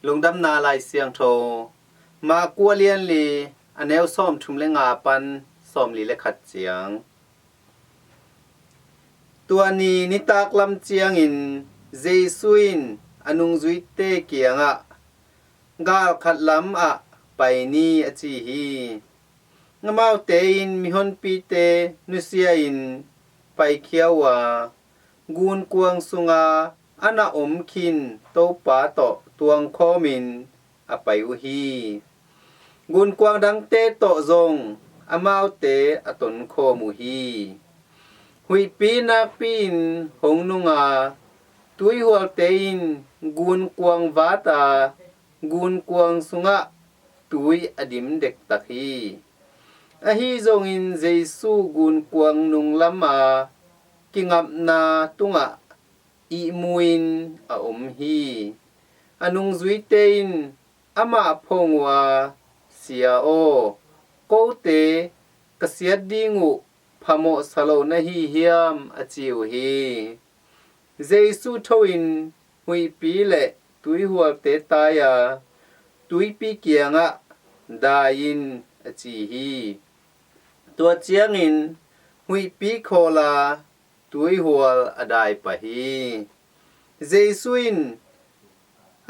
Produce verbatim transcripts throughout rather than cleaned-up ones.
Lungdamna Lai Siangtho, Mark a lian li, a neu sawmthum le nga pan sawmli le khat ciang. Tua ni nitak lam ciangin Jesu in a nungzuite kiangah, "Gal khat lam ah pai ni," a ci hi. Amaute in mihonpite nusia-in paikhia uh a, gunkuang sunga a na om khin Topa tawh tuangkhawmin a pai uh hi. Gunkuang dangte tawh zong amaute a tonkhawm uh hi. Huihpi nakpi-in hong nung a, tuihualte in gunkuang vat a, gunkuang sungah tui a dim dektak hi. Ahi zongin Jesu gunkuang nunglam a, kingapna tungah ihmu-in a om hi. A nungzuite in amah phong uh a, "Sia aw, kote ka siat ding uh phamawh sa lo na hi hiam?" a ci uh hi. Jesu tho-in huihpi le tuihualte tai a, tuipi kiangah dai in, a ci hi. Tua ciangin huihpi khawl a, tuihual a dai pah hi. Jesu in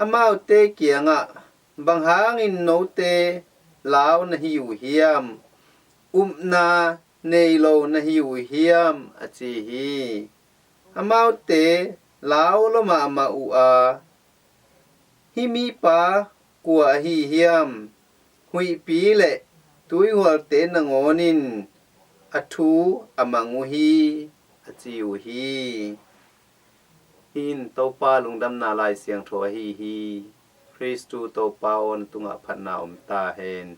amaute kiangah, "Bang hangin note lau na hi uh hiam? Upna nei lo na hi uh hiam?" a ci hi. Amaute lau lua mahmah uh a, "Hih mipa kua ahi hiam? Huihpi le tuihualte nangawn in a thu a mang uh hi," a ci uh hi. Hih in Topa Lungdamna Lai Siangtho ahi hi. Khristu Topa aw, na tungah phatna om ta hen.